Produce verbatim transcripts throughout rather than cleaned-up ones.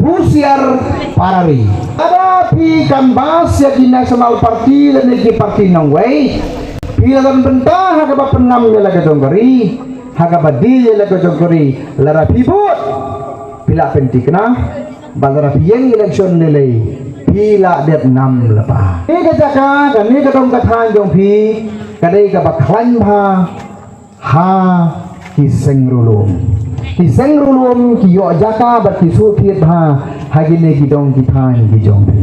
Pusiar parari. Lada phi canvass ïa ki National Party lane ki party nongwei, phi la don bynta ha kaba pynngam ïa la ka jong ka ri, ha kaba die ïa la ka jong ka ri. Lada phi bud, phi la pynthikna. Bad lada phi ïeng election lei lei, phi la dep ngam lypa. Kane ka jaka, kane ka dong ka thaiñ jong phi, ka dei kaba khlaiñ bha ha ki seng riewlum. Ki seng riewlum ki ïoh jaka bad ki shu thied bha ha kine ki dong ki thaiñ ki jong phi.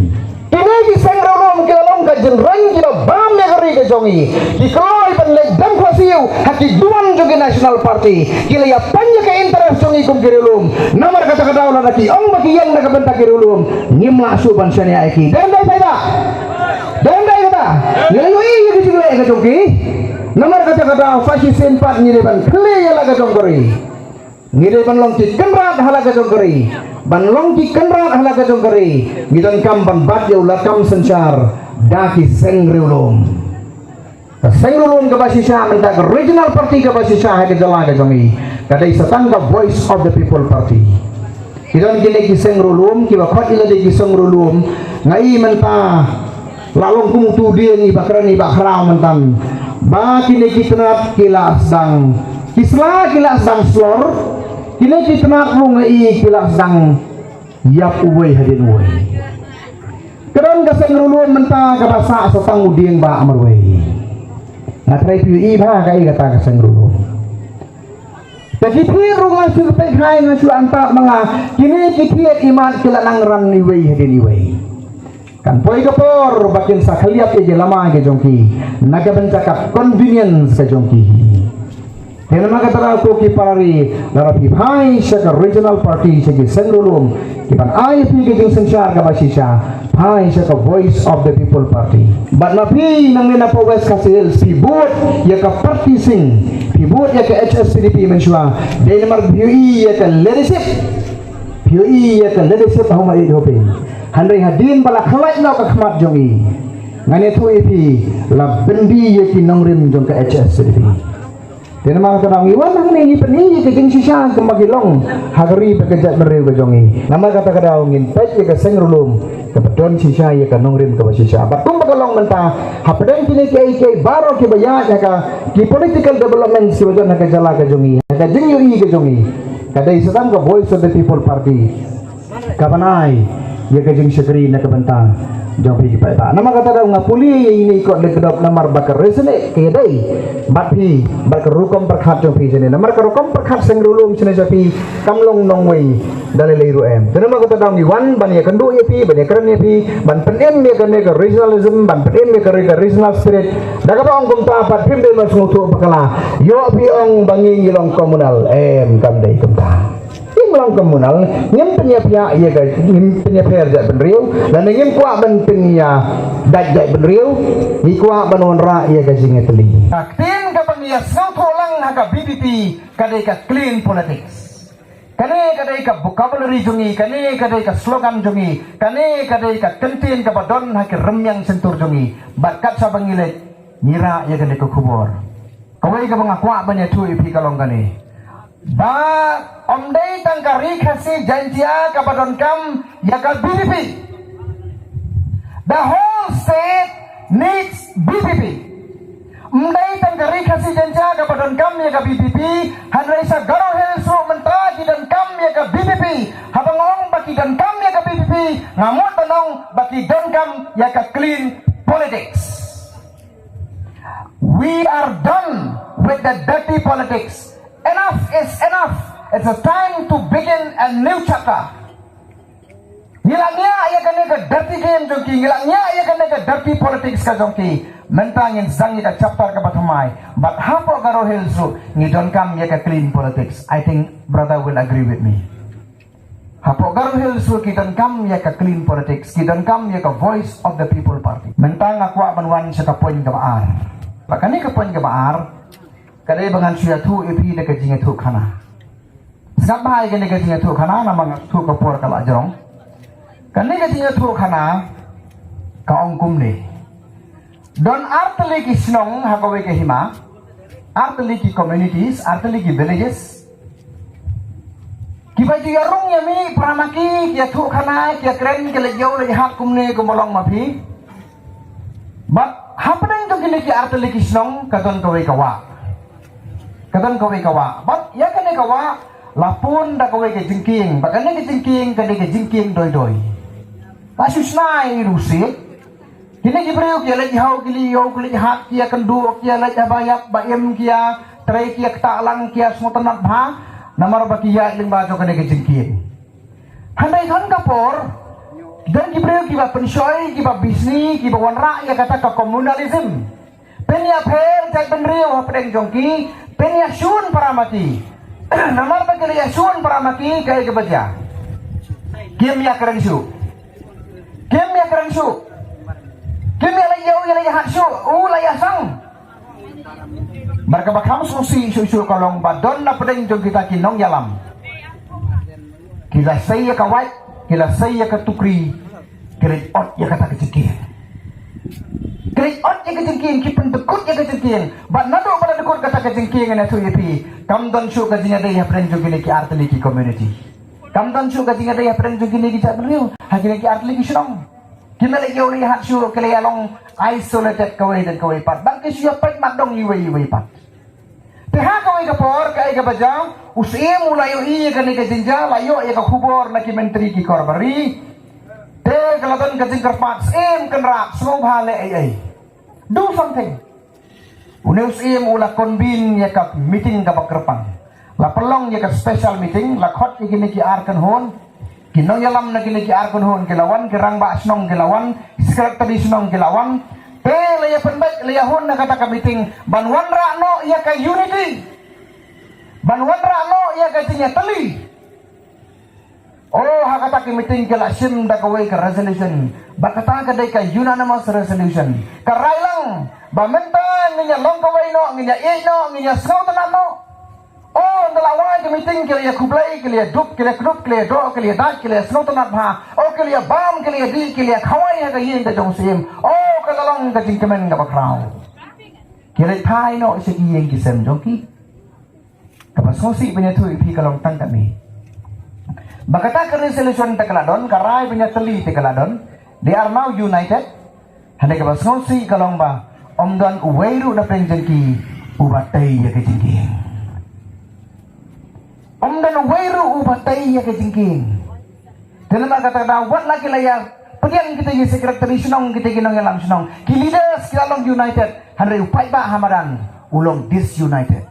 Kine ki seng riewlum ki la long ka jingriewspah kiba bam ïa ka ri ka jong i. Ki kloi ban leit dem khwasiew ha ki duwan jong ki National Party. Ki la ïa pynïa ka interest jong i kum ki riewlum. Namar kata ka daw lada ki ong ba ki ïeng na ka bynta ki riewlum, ngim lah shuh ban shaniah ïa ki. Dei dei phi ba? Dei dei kata? Ngi la ïohi ïa ki jingleh ka jong ki. Namar kata ka daw sa shisien pat ngi dei ban plie ïa la ka jong ka ri. Ngi dei ban long ki kynrad ha la ka jong ka ri. Ban long ki kynrad ha la ka jong ka ri, ngi donkam ban bat ïa u lakam synshar da ki seng riewlum. Ka seng riewlum kaba shisha mynta, ka regional party kaba shisha ha ka jylla ka jong i, ka dei sa tang ka Voice of the People Party. Ki don kine ki seng riewlum kiba khot ïa lade ki seng riewlum. Nga i mynta la long kum utu u dieng iba kren iba khraw mynta, ba kine ki tnat ki la sdang, ki sla ki la sdang slor. Kine ki tnat ruh nga i ki la sdang ïap uwei hadien uwei. Ka don ka seng riewlum mynta kaba sah sa tang u dieng ba marwei. Nga tharai phi i bha kaei kata ka seng riewlum. Te ki thied ruh nga shu peit hai, nga shu antap ma nga, kine ki thied imat ki la nang ran iwei hadien iwei. Kan poi ka por ba kin sa khylliap ïa ki lama ki jong ki na ka bynta ka convenience ka jong ki. Te namar kata ka daw ko ki para ri, lada phi phai sha ka regional party, sha ki seng riewlum kiban ai phi ka jingsynshar kaba shisha, phai sha ka Voice of the People Party. Bad ma phi nangne na West Khasi Hills phi bud ïa ka party sing, phi bud ïa ka H S P D P mynshuwa, dei namar phi ïohi ïa ka leadership. Phi ïohi ïa ka leadership ha u ma i hoping. Hynrei hadien ba la khlaiñ noh ka khmat jong i, ngan ïathuh ïa phi, la byndi ïa ki nongrim jong ka H S P D P. Te namar kata ngi wan hangne ngi pyni ïa ka jingshisha kumba ki long ha ka ri bad ka jaitbynriew ka jong i. Namar kata ka daw ngin peit ïa ka seng riewlum kaba don shisha ïa ka nongrim kaba shisha. Bad kumba ka long mynta hapdeng kine kiei kiei baroh kiba ïaid ha ka, ki political developments kiba don ha ka jylla ka jong i, ha ka jingïohi ka jong i, ka dei sa tang ka Voice of the People Party kaban ai ïa ka jingshakri na ka bynta jong phi ki paidbah. Namar kata daw nga pule ïa ine i kot leh kdop namar ba ka resonate ka ïadei bad phi bad ka rukom pyrkhat jong phi shane. Namar ka rukom pyrkhat seng riewlum shane sha phi kam long nongwei da lei lei ruh em. Te namar kata daw ngi wan ban ïakynduh ïa phi, ban ïakren ïa phi, ban pynim ïa kane ka regionalism, ban pynim ïa ka re-, ka regional spirit. Da kaba ong kumta pat phim dei ban sngewthuh bakla. Ïoh phi ong ba ngi ngi long communal, em, kam dei kumta. Ngim long communal, ngim pynïapher ïa ka, ngim pynïapher jaitbynriew, lane ngim kwah ban pynïadait jaitbynriew, ngi kwah ban wanrah ïa ka jingïatylli. Ka ktien kaba ngi ïasngewthuh lang ha ka V P P ka dei ka clean politics. Kane ka dei ka vocabulary jong ngi, kane ka dei ka slogan jong ngi, kane ka dei ka kyntien kaba don ha ki rmiang shyntur jong ngi. Bad kat shaba ngi leit, ngi rah ïa kane ka khubor. Kawei kaba nga kwah ban ïathuh ïa phi ka long kane. Ba ym dei tang ka Ri Khasi Jaiñtia kaba donkam ïa ka V P P. The whole state needs V P P. Ym dei tang ka Ri Khasi Jaiñtia kaba donkam ïa ka V P P, hynrei sa Garo Hills ruh mynta ki donkam ïa ka V P P. Haba nga ong ba ki donkam ïa ka V P P, nga mut ban ong ba ki donkam ïa ka clean politics. We are done with the dirty politics. Enough is enough. It's a time to begin a new chapter. Ngi la ngiah ïa kane ka dirty game jong ki, ngi la ngiah ïa kane ka dirty politics ka jong ki. Mynta ngin sdang ïa ka chapter kaba thymmai. Bad hapoh Garo Hills ruh ngi donkam ïa ka clean politics. I think brother will agree with me. Hapoh Garo Hills ruh ki donkam ïa ka clean politics, ki donkam ïa ka Voice of the People Party. Mynta nga kwah ban wan sha ka point kaba ar. Ba kane ka point kaba ar ka dei ba ngan shu ïathuh ïa phi da ka jingïathuh khana. Sngap bha ïa kane ka jingïathuh khana namar nga tip ka por ka la jrong. Kane ka jingïathuh khana ka ong kumne. Don artylli ki shnong ha kawei ka hima, artylli ki communities, artylli ki villages. Kiba ju ïarung ïamih para ma ki, ki ïathuh khana, ki ïakren, ki leit ïew leit hat kumne kumba long ma phi. Bad hapdeng jong kine ki artylli ki shnong ka don kawei ka wah. Ka don kawei ka wah. Bad ïa kane ka wah la pun da kawei ka jingkieng. Bad kane ka jingkieng ka dei ka jingkieng doi doi. Ka shu shna ïa u siej. Kine ki briew ki ïa leit haw, ki leit ïew, ki leit hat, ki ïa kynduh, ki ïa leit haba ïap ba im, ki ïa trei, ki ïa ktah lang, ki ïa sngewtynnat bha. Namar ba ki ïa lyngba jong kane ka jingkieng. Hynrei don ka por, don ki briew kiba pynshoi, kiba bishni, kiba wanrah ïa kata ka communalism. Pynïapher jaitbynriew hapdeng jong ki, pynïashun para ma ki. Namar ba ki la ïashun para ma ki, kaei kaba jia? Kim ïakren shuh. Kim ïakren shuh. Kim ïa la ïew ïa la ïahat shuh. U la ïasang. Bad kaba kham sngewsih shuh shuh ka long ba don na pdeng jong kita ki nongïalam, ki la sei ïa ka wait, ki la sei ïa ka tukri, ki leit ot ïa kata ka jingkieng. Ki leit ot ïa ka jingkieng, ki pyndykut ïa ka jingkieng. Bad naduh ba la dykut kata ka jingkieng, ngan ïathuh ïa phi, kam don shuh ka jingïadei hapdeng jong kine ki artylli ki community. Kam don shuh ka jingïadei hapdeng jong kine ki jaitbynriew ha kine ki artylli ki shnong. Kim ïa la ïew la ïahat shuh, ki la ïa long isolated kawei da kawei pat. Bad ki shu ïa peit mat dong iwei iwei pat. Te ha kawei ka por, kaei kaba jia, u Syiem u la ïohi ïa kane ka jingjia, la ïoh ïa ka khubor na ki myntri ki kor bari. Te ka la don ka jingkyrpad, Syiem Kynrad, sngewbha leh ei ei. Do something. Une u Syiem u la convene ïa ka meeting kaba kyrpang. La pynlong ïa ka special meeting, la khot ïa kine ki ar kynhun. Ki nongïalam na kine ki ar kynhun ki la wan, ki rangbah shnong ki la wan, secretary shnong ki la wan. Te la ïa pynbeit, la ïa hun na kata ka meeting ban wanrah noh ïa ka unity. Ban wanrah noh ïa ka jingïatylli. Oh, ha kata ka meeting ki la shim da kawei ka resolution. Ba kata ka dei ka unanimous resolution. Ka rai lang ba mynta ngin ïa long kawei noh, ngin ïa ïeit noh, ngin ïa sngewtynnat noh. Oh, ynda la wai ka meeting ki la ïa khublei, ki la ïa dup, ki la ïa kdup, ki la ïa doh, ki la ïa dait, ki la ïa sngewtynnat bha. Oh, ki la ïa bam, ki la ïa dih, ki la ïa khawai ha ka ïing ka jong u Syiem. Oh, ka la long ka jingkmen kaba khraw. Ki la phai noh sha ki ïing ki sem jong ki. Kaba sngewsih ban ïathuh ïa phi ka long tang kane. Ba kata ka resolution te ka la don, ka rai ban ïatylli te ka la don. They are now united. Hynrei kaba sngewsih ka long ba ym don uwei ruh na pdeng jong ki uba tei ïa ka jingkieng. Ym don uwei ruh uba tei ïa ka jingkieng. Te namar kata ka daw wat la ki la ïa pdiang kita ki secretary shnong, kita ki nongïalam shnong, ki leaders ki la long united. Hynrei u paidbah ha madan u long disunited.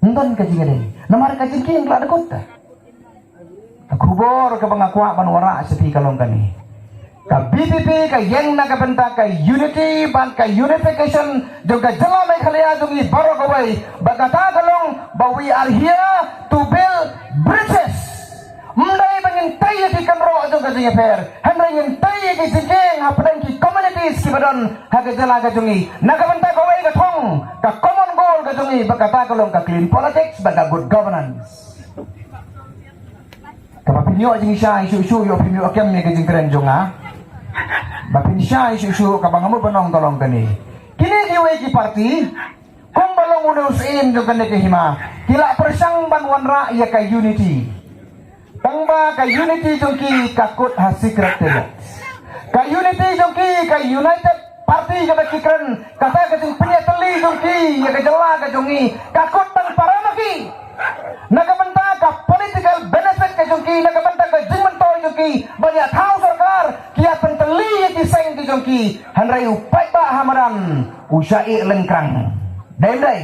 Ym don ka jingïadei. Namar ka jingkieng ka la dkut. Ka khubor kaba nga kwah ban wanrah sha phi ka long kane. Ka V P P ka ïeng na ka bynta ka unity bad ka unification jong ka jylla Meghalaya jong ngi baroh kawei. Bad kata ka long ba we are here to build bridges. Ym dei ba ngin tei ïa ki kynroh jong ka jingïapher, hynrei ngin tei ïa ki jingkieng hapdeng ki communities kiba don ha ka jylla ka jong ngi. Na ka bynta kawei ka thong, ka common goal ka jong ngi, ba kata ka long ka clean politics, ba ka good governance. Kaba pynïoh jingshai shuh shuh, ïoh pynïoh kem ïa ka jingkren jong nga. Ba pynshai shuh shuh, kaba nga mut ban ong ka long kane. Kine kiwei ki party, kumba long une u syiem jong kane ka hima, ki la pyrshang ban wanrah ïa ka unity. Tangba ka unity jong ki ka kut ha secretariat. Ka unity jong ki, ka united party kaba ki kren, kata ka jingpynïatylli jong ki ïa ka jylla ka jong ngi, ka kut tang para ma ki. Na ka bynta ka political benefit ka jong ki, na ka bynta ka jingmyntoi jong ki, ban ïa thaw sorkar, ki ïa pyntylli ïa ki seng ki jong ki. Hynrei u paidbah ha madan u shah ïeh lyngkrang. Dei ym dei?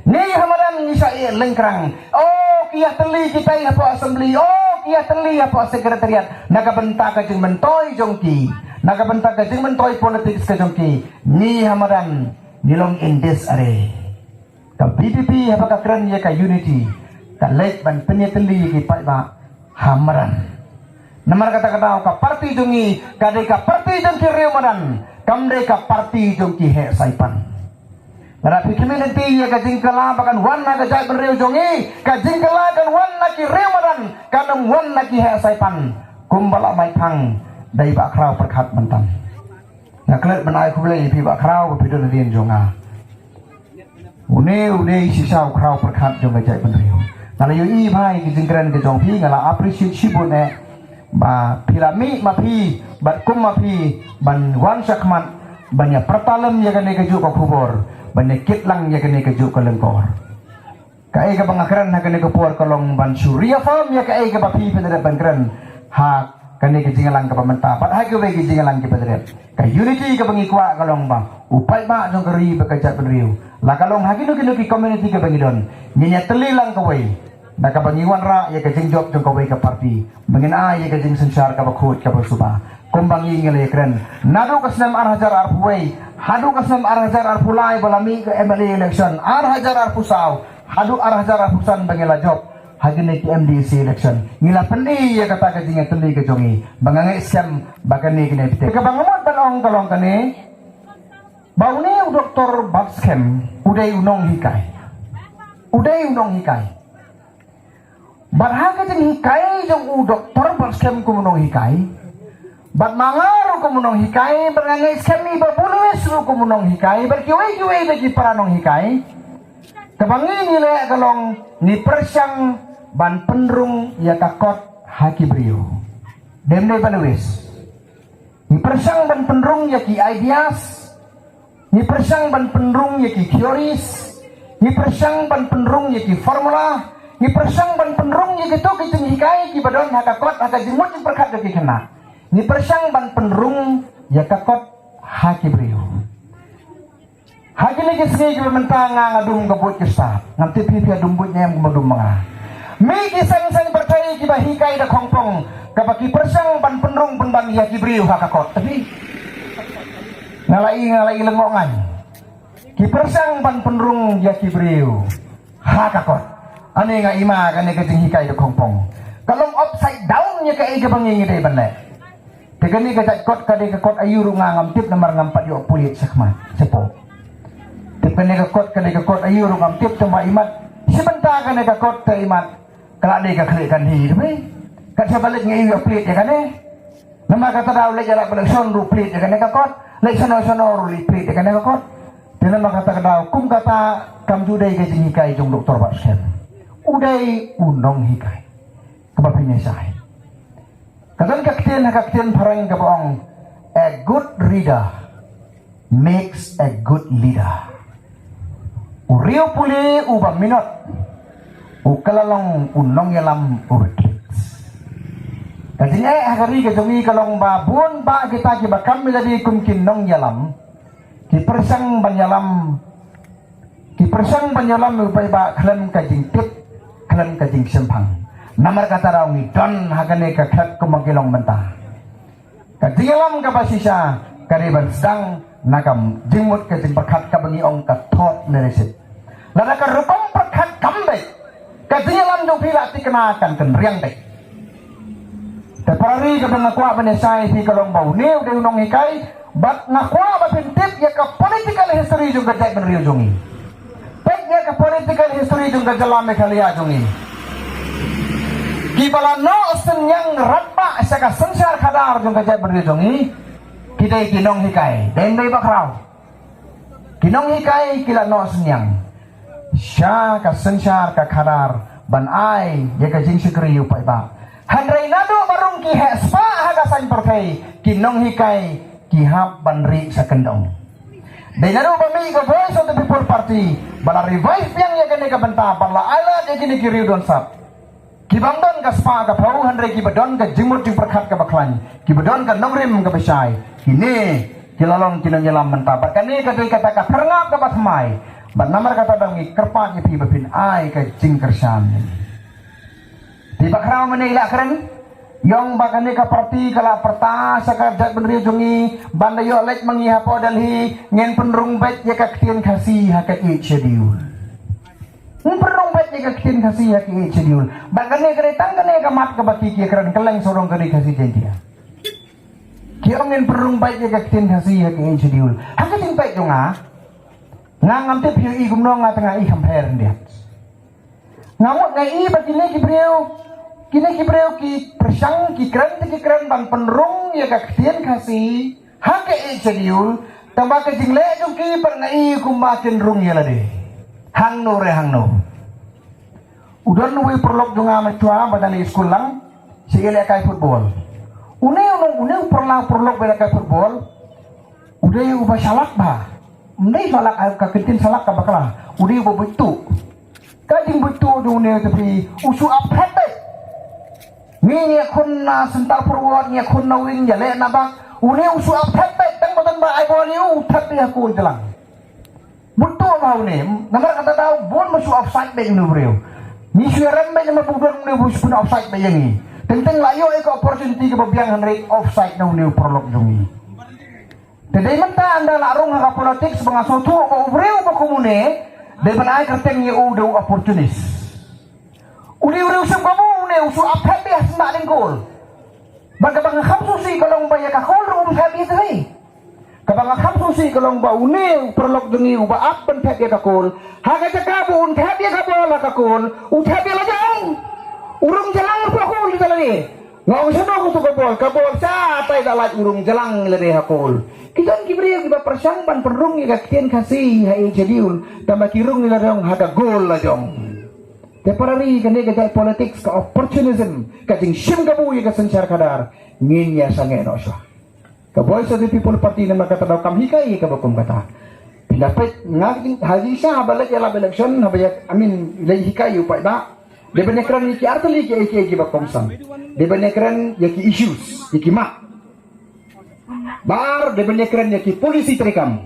Ngi ha madan ngi shah ïeh lyngkrang. Oh, ki ïa tylli kitai hapoh assembly. Oh, ki ïa tylli hapoh secretariat. Na ka bynta ka jingmyntoi jong ki, na ka bynta ka jingmyntoi politics ka jong ki, ngi ha madan ngi long in disarray. Ka V P P haba ka kren ïa ka unity, ka leit ban pynïatylli ïa ki paidbah ha madan. Namar kata ka daw ka party jong ngi ka dei ka party jong ki riew madan, kam dei ka party jong ki heh saipan. Lada phi kmen lynti ïa ka jingkylla ba kan wan na ka jaitbynriew jong ngi, ka jingkylla kan wan na ki riew madan, kan ym wan na ki heh saipan. Kumba la Maitphang, dei Bah Khraw Pyrkhat mynta. Nga klet ban ai khublei ïa phi Bah Khraw ba phi don hadien jong nga. Une u dei shisha u khraw pyrkhat jong ka jaitbynriew. Nga la ïohi bha ïa ki jingkren ka jong phi, nga la appreciate shibun eh ba phi la mih ma phi bad kum ma phi ban wan shakhmat ban ïa pyrta lem ïa kane ka juh ka khubor, ban ïa kit lang ïa kane ka juh ka lyngkor. Kaei kaba nga kren ha kane ka por ka long ban shu reaffirm ïa kaei kaba phi phi la dep ban kren ha kane ka jingïalang kaba mynta bad ha kiwei ki jingïalang kiba la dep. Ka unity kaba ngi kwah ka long ba u paidbah jong ka ri bad ka jaitbynriew, la ka long ha kino kino ki community kaba ngi don, ngin ïa tylli lang kawei da kaba ngi wanrah ïa ka jingjop jong kawei ka party, ba ngin ai ïa ka jingsynshar kaba khuid kaba suba. Kumba ngi ngi la ïa kren naduh ka snem ar hajar arphew wei haduh ka snem ar hajar arphew lai ba la mih ka M L A election, ar hajar arphew saw haduh ar hajar arphew san ba ngi la jop ha kine ki M D C election, ngi la pyni ïa kata ka jingïatylli ka jong ngi ba nga ngeit skhem ba kane kine bteng. Kaba nga mut ban ong ka long kane, ba une u Doktor Batskhem u dei u nonghikai. U dei u nonghikai. Bad ha ka jinghikai jong u Doktor Batskhem kum u nonghikai, bad ma nga ruh kum u nonghikai, bad nga ngeit skhem i Bah Bunuis ruh kum u nonghikai, bad kiwei kiwei de ki para nonghikai. Kaba ngi ngi leh ka long ngi pyrshang ban pynrung ïa ka kot ha ki briew. Dem ne Bah Bunuis. Ngi pyrshang ban pynrung ïa ki ideas, ngi pyrshang ban pynrung ïa ki theories, ngi pyrshang ban pynrung ïa ki formula, ngi pyrshang ban pynrung ïa kito ki jinghikai kiba don ha ka kot, ha ka jingmut jingpyrkhat jong ki khynnah. Ngi pyrshang ban pynrung ïa ka kot ha ki briew. Ha kine ki sngi kiba mynta nga nga dum ka buit ki stad. Ngam tip phi phi dum buit ne em kumba dum ma nga. Mih ki seng seng pyrthei kiba hikai da khongpong kaba ki pyrshang ban pynrung pynban ïa ki briew ha ka kot. Tapi nga la i nga la i lyngngoh ngan. Ki pyrshang ban pynrung ïa ki briew ha ka kot. Ane nga i ma kane ka jinghikai da khongpong. Ka long upside down ïa kaei kaba ngi ngi dei ban leh. Te kane ka jait kot ka dei ka kot aïu ruh nga ngam tip namar ngam pat ïoh pulit shakhmat shapoh. Te kane ka kot ka dei ka kot aïu ruh ngam tip tang ba imat. Shi bynta kane ka kot te imat ka la dei ka khlieh kan hi te kat sha ba leit nga ïoh pulit ïa kane. Namar kata daw leit ïa la ba leit shon ruh pulit ïa kane ka kot. Leit shano shano ruh leit pulit ïa kane ka kot. Te namar kata ka daw kum kata kam ju dei ka jinghikai jong Doktor Batskhem. U dei u nonghikai. Kaba pynïasai. Ka don ka ktien ha ka ktien phareng kaba ong, a good reader makes a good leader. U riewpule uba minot u ka la long u nongïalam uba kit. Ka jingeh ha ka ri ka jong ngi ka long ba bun ba kita kiba kam ïa lade kum ki nongïalam ki pyrshang ban ïalam Ki pyrshang ban ïalam u paidbah khlem ka jingtip, khlem ka jingshemphang. Namar kata daw ngi don ha kane ka khat kumba ki long mynta. Ka jingïalam kaba shisha ka dei ban sdang na ka jingmut ka jingpyrkhat kaba ngi ong ka thought leadership. Lada ka rukom pyrkhat kam beit, ka jingïalam jong phi la thikna kan kynriang beit. Te para ri kaba nga kwah ban ïasai ïa phi ka long ba une u dei u nonghikai, bad nga kwah ba phin tip ïa ka political history jong ka jaitbynriew jong ngi. Peit ïa ka political history jong ka jylla Meghalaya jong ngi. Kiba la noh synñiang radbah sha ka synshar khadar jong ka jaitbynriew jong ngi ki dei ki nonghikai, dei ne dei bakhraw? Ki nonghikai ki la noh synñiang sha ka synshar ka khadar ban ai ïa ka jingshakri ïa u paidbah. Hynrei naduh ba rung ki heh spah ha ka saiñ pyrthei, ki nonghikai ki hap ban rieh sha kyndong. Dei naduh ba mih ka Voice of the People Party ba la revive biang ïa kane ka bynta, ba la ailad ïa kine ki riew don sap. Kiba ym don ka spah ka phew, hynrei kiba don ka jingmut jingpyrkhat kaba khlaiñ, kiba don ka nongrim kaba shai, kine ki la long ki nongïalam mynta. Bad kane ka dei kata ka pyrngap kaba thymmai. Bad namar kata dang ngi kyrpad ïa phi ba phin ai ka jingkyrshan. Te bakhraw mynne i la kren, ïong ba kane ka party ka la pyrta sha ka jaitbynriew jong ngi ban da ïoh leit ma ngi hapoh Delhi, ngin pynrung beit ïa ka ktien Khasi ha ka Eighth Schedule. Ngin pynrung beit ïa ka ktien Khasi ha ka Eighth Schedule. Bad kane ka dei tang kane ka mat kaba ki ki kren kylleng sawdong ka ri Khasi Jaiñtia. Ki ong ngin pynrung beit ïa ka ktien Khasi ha ka Eighth Schedule. Ha ka jingpeit jong nga, nga ngam tip phi ïohi kumno, nga tang nga ïohi kham pher khyndiat. Nga mut nga ïohi ba kine ki briew, kine ki briew ki pyrshang, ki kren te ki kren ban pynrung ïa ka ktien Khasi ha ka Eighth Schedule, tangba ka jingleh jong ki pat nga ïohi kumba kin rung ïa lade. Hangno re hangno. U don uwei u paralok jong nga mynta ba dang leit skul lang, sha ïalehkai football. Une, une, une u paralok, paralok ba ïalehkai football u dei uba shalak bha. Ym dei shalak, ka ktien shalak ka bakla. U dei uba buit tuh. Ka jingbuit tuh jong une te phi, u shu ap phet beit. Ngi, ngi khun na Central Forward, ngi khun na wing, ïaleh na bak. Une u shu ap phet beit, tang ba don ba ai bol ïa u, u thep ïa u jlang. Buit tuh bha une, namar kata daw bun ba shu offside beit une u briew. Ngi shu ïarem beit namar ba u don une u shu offside beit ïa ngi. Teng teng la ïoh ïa ka opportunity kaba biang, hynrei offside na une u paralok jong ngi. Te dei mynta ynda la rung ha ka politics ba nga sngewthuh ba u briew ba kum une, dei ban ai kyrteng ïa u da u opportunist. U dei u briew sngewbha une, u shu ap phet beit ha sla lyngkol. Bad kaba nga kham sngewsih ka long ba ïa ka kol ruh um thep ïa u. Kaba nga kham sngewsih ka long ba une u paralok jong ngi uba ap ban thep ïa ka kol, ha ka jaka ba un thep ïa ka bol ha ka kol, u thep ïa la jong. U rung jlang ha kol ïa la ne. Nga ong shano katu ka bol, ka bol shatai da lait, u rung jlang ïa lade ha kol. Ki don ki briew kiba pyrshang ban pynrung ïa ka ktien Khasi ha ïing shadien, tangba ki rung ïa la jong ha ka gol la jong. Te para ri, kane ka jait politics, ka opportunism, ka jingshim kabu ïa ka synshar khadar, ngin ïa sangeh noh shuwa. Ka Voice of the People Party namar kata daw kam hikai ïa kaba kum kata. Pynda peit nga ha jingshisha haba leit ïalap election, haba ïa, I mean, leit hikai ïa u paidbah, dei ban ïakren ïa ki artylli kiei kiei kiba kongsan. Dei ban ïakren ïa ki issues, ïa ki mat. Ba ar, dei ban ïakren ïa ki policy treikam.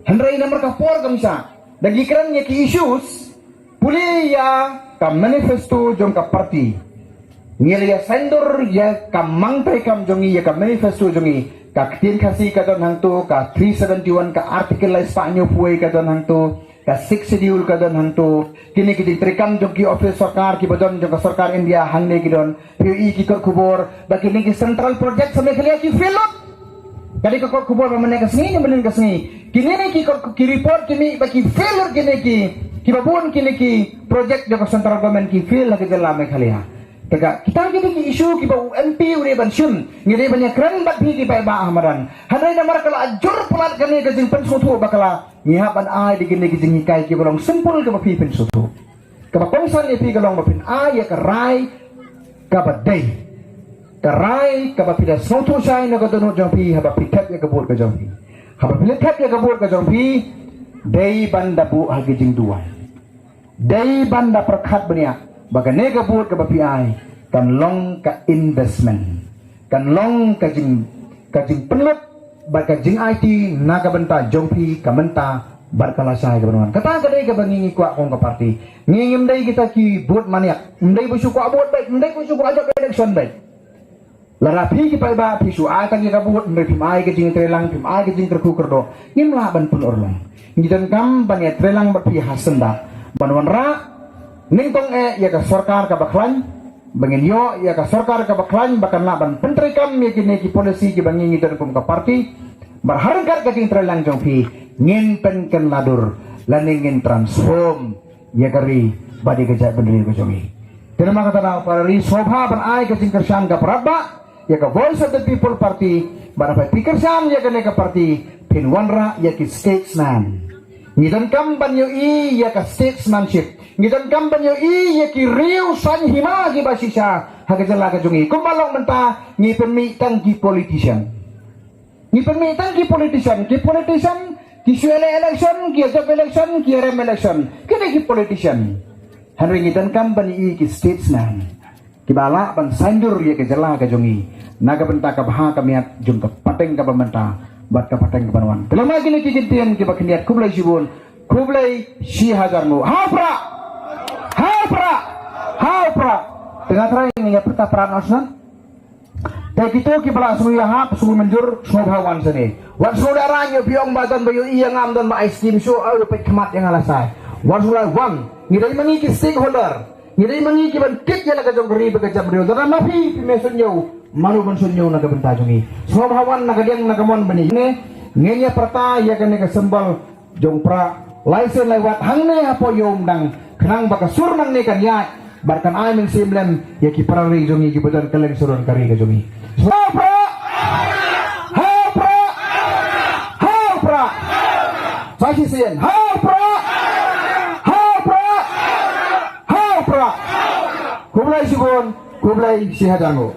Hynrei namar ka por kam shah, da ngi kren ïa ki issues, pule ïa ka manifesto jong ka party. Ngi la ïa saiñdur ïa ka mang treikam jong ngi, ïa ka manifesto jong ngi. Ka ktien Khasi ka don hangto, ka three seventy-one, ka Article lai spah hynñiewphew wei ka don hangto, ka Sixth Schedule ka don hangto. Kine ki jingtreikam jong ki office sorkar kiba don jong ka sorkar India hangne ki don. Phi ïohi ki kot khubor ba kine ki central project ha Meghalaya ki fail lut. Ka dei ka kot khubor ba mynne ka sngi ne mynhynnin ka sngi. Kine ne ki kot, ki report ki mih ba ki fail lut kine ki, kiba bun kine ki project jong ka central government ki fail ha ka jylla Meghalaya. Te ka, kita kine ki issue kiba u M P u dei ban shim, ngi dei ban ïakren bad phi ki paidbah ha madan. Hynrei namar ka la jur palat kane ka jingpynsngewthuh bakla, ngi hap ban ai da kine ki jinghikai kiba long simple kaba phi pynsngewthuh. Kaba kongsan ïa phi ka long ba phin ai ïa ka rai kaba dei. Ka rai kaba phi da sngewthuh shai na ka dohnud jong phi haba phi thep ïa ka vote ka jong phi. Haba phi la thep ïa ka vote ka jong phi, dei ban da buh ha ki jingduwai. Dei ban da pyrkhat bniah ba kane ka vote kaba phi ai kan long ka investment. Kan long ka jing, ka jingpynlut bad ka jingaiti na ka bynta jong phi ka mynta bad ka lashai kaba wan. Kata ka dei kaba ngi ngi kwah kum ka party. Ngi ngim dei kita ki vote maniak. Ym dei ba shu kwah vote beit, ym dei ba shu kwah jop election beit. Lada phi ki paidbah phi shu ai tang ïa ka vote, ym dei phim ai ka jingtreilang, phim ai ka jingkyrkhu kyrdoh, ngim lah ban pynurlong. Ngi donkam ban ïatreilang bad phi ha sendap ban wanrah nyngkong eh ïa ka sorkar kaba khlaiñ. Ba ngin ïoh ïa ka sorkar kaba khlaiñ ba kan lah ban pyntreikam ïa kine ki policy kiba ngi ngi don kum ka party. Bad ha ryngkat ka jingtreilang jong phi ngin pynkylla dur lane ngin transform ïa ka ri bad ïa ka jaitbynriew ka jong ngi. Te namar kata daw para ri sngewbha ban ai ka jingkyrshan kaba radbah ïa ka Voice of the People Party, bad haba phi kyrshan ïa kane ka party phin wanrah ïa ki statesman. Ngi donkam ban ïohi ïa ka statesmanship. Ngi donkam ban ïohi ïa ki riew saiñ hima kiba shisha ha ka jylla ka jong ngi. Kumba long mynta ngi pynmih tang ki politician. Ngi pynmih tang ki politician, ki politician ki shu ïaleh election, ki ïajop election, ki ïarem election. Kine ki politician. Hynrei ngi donkam ban ïohi ki statesman. Kiba lah ban saiñdur ïa ka jylla ka jong ngi na ka bynta ka bha ka miat jong ka pateng kaba mynta bad ka pateng kaba wan. Te lada kine ki kyntien kiba khyndiat, khublei shibun, khublei shihajar nguh. Ha u Prah! Ha u Prah! Ha u Prah! Te nga trai ngi ïa pyrta Prah noh shen. Te kito kiba la sngew ïahap, sngew mynjur, sngewbha wan shane. Wat sngew da rang ïa phi ong ba don ba ïohi ïa nga, ym don ba ai skim shuh, ai peit khmat ïa nga lashai. Wat sngew la wan, ngi dei ma ngi ki stakeholder. Ngi dei ma ngi ki ban tip ïa la ka jong ka ri bad ka jaitbynriew. Lada ma phi, phim shynñiew, mano ban shynñiew na ka bynta jong ngi? Sngewbha wan na ka diang na ka mon ba ngi ne. Ngin ïa pyrta ïa kane ka symbol jong Prah lai sien lai wat hangne hapoh ïew umdang, khnang ba ka sur nangne kan ïaid bad kan ai mynsiem lem ïa ki para ri jong ngi kiba don kylleng saruan ka ri ka jong ngi. Ha u Prah! Ha u Prah! Ha u Prah! Sa shisien, ha u Prah! Ha u Prah! Ha u Prah! Khublei shibun, khublei shihajar nguh.